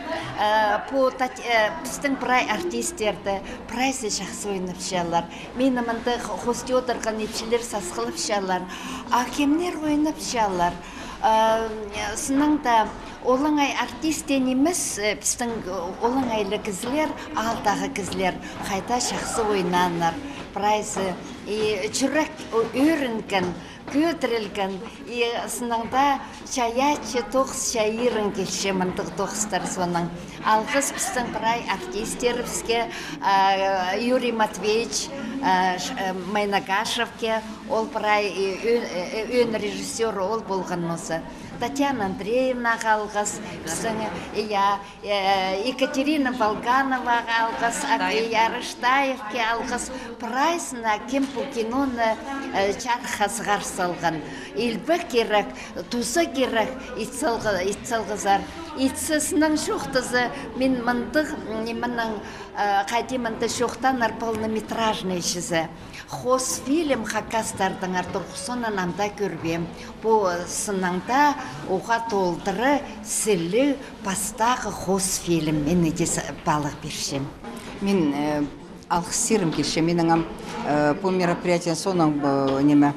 э, пу тат-, э, пістің прай артистерді, прайзы чахсы ойнапчалар. Мині мында х-, хости одырған ипчілер сасхылапчалар. А кемнер ойнапчалар? Э, сыннаң даа олаңай артист нимес, э, пістің, э, олаңай ла кізілер, аалдағы кізілер, хайдағ чахсы ойнааннар, прайзы, и чӱрек ӧ-, ӧрінген, кӧдірілген, и сыннаң даа чайаачы тоғыс чайирың килче, мындағ тоғыстар соонаң. Алғыс пістің прай артистерібіске, а, Юрий Матвеевич, а, Ш-, э, Майнагашевке, ол прай, и ӧӧн, э, ӧӧн режиссёры ол полған нооза. Татьяна Андреевнаға алғыс, пістің, я, э, Екатерина Болгановаға алғыс, а, Араштаевке. Я, Араштаевке алғыс. Прайзына, кем пу киноны, э, чарыхха сығар салған. Илбек кирек, туза кирек, ит салғы-, ит салғазар. Ит соонаң чоохтаза, мин мындағ, м, нименің, э, хайди мында чоохтанар полнометражный чізе. Хоос фильм хакастардаңар турғысынаң ам даа кӧрбеем. Пу сыннаң даа уғаа толдыра сіліг пастағы хоос фильм. Мин иди с-, паалағ пирчем. Мин, э, алғыстирым килче. Минің ам, э, пу мероприятие соонаң, э, ниме,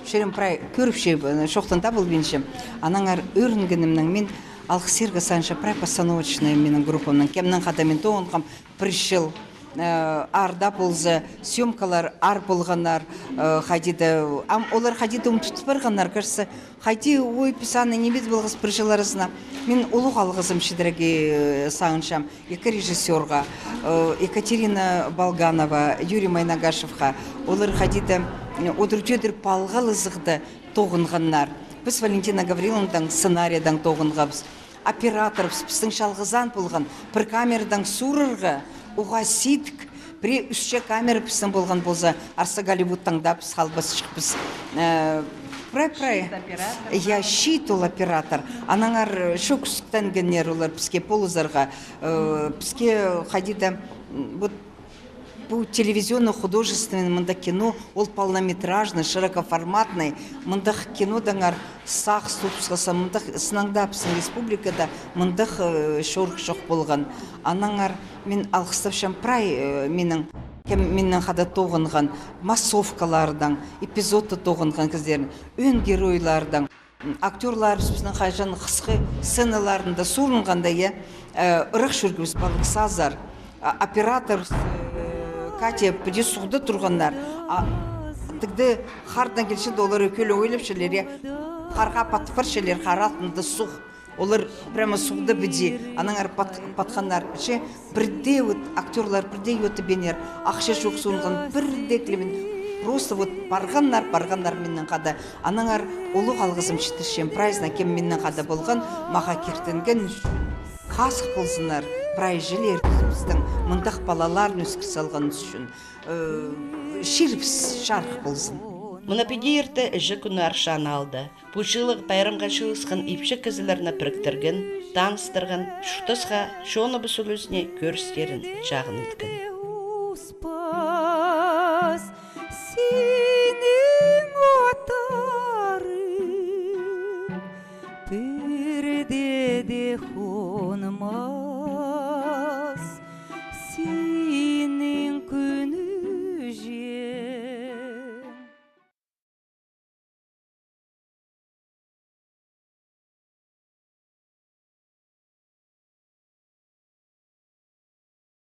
чирім прай кӧріпчем, э, чоохтан даа полбинчам. Аннаңар ӧрінгенімнең мин алғыстирға сағынчам прай постановочный минің группамның, кемнең хада мин тоғынғам, пір чыл, э, аар даа полза, съемкалар аар полғаннар, э, хайди даа, ам олар хайди даа ум тут парғаннар, кажется, хайди, ой, піс аны ниме ит полғабыс пір чыл аразына. Мин улуғ алғызым читірерге, э, сағынчам ікі режиссёрға, э, Екатерина Болганова, Юрий Майнагашевха, олар хайди даа, м, удур-тӧдір палғалызығда тоғынғаннар. Піс Валентина Гавриловнадаң сценарийдаң тоғынғабыс. Операторыбыс пістің чалғызаан полған, пір камерадаң суурарға, уғаа сидік, пірее ӱс чее камера пістің полған полза, арса Голливудтаң даа піс халбасчыхпыс. Э, прай, прай. Чиит оператор. Я, чиит ол оператор. Аннаңар, э, чох кӱстенгеннер олар піске полызарға, э, піске хайди даа, м, вот, пу телевизионный художественный мындағ кино, ол полнометражный, широкоформатный, мындағ кинодаңар сағыс тутысхаза, мындағ сыннаң даа пістің республикада мындағ, э, чорых чох полған. Аннаңар мин алғыстапчам прай, э, минің, кем миннең хада тоғынған, массовкалардаң, эпизодта тоғынған кізілернең, ӧӧн геройлардаң. Актёрларыбыс пістің хаҷан хысхы сценаларында суурынғанда, я, э, ырах чӧргебіс палғазар. А, оператор, э, Катя, піди суғда турғаннар. А тігде хардаң килчеде олар ікӧлең ойлапчалар, я, харға патып парчалар, хар алтында суғ. Олар прямо суғда піди, аннаңар пат-, патханнар. Че пірдее вот актёрлар пірдее ӧтібееннер, ахча чох суунған, пірдее тілебеен. Просто вот парғаннар, парғаннар миннең хада. Аннаңар улуғ алғызым читірчем прайзына, кем миннең хада полған, мағаа киртінген ӱчӱн. Хазых ползыннар прай чіли пістің мындағ палаларны ӧскір салғаныбыс ӱчӱн. Э, чирібіс чарых ползын. Мына піди ирте іҷе кӱні Аршан аалда. Пу чыылығ пайрамға чыылысхан ипчі кізілерні піріктірген, таныстырған, чуртасха чоныбыс ӱлӱзіне кӧрістерін чағын иткен.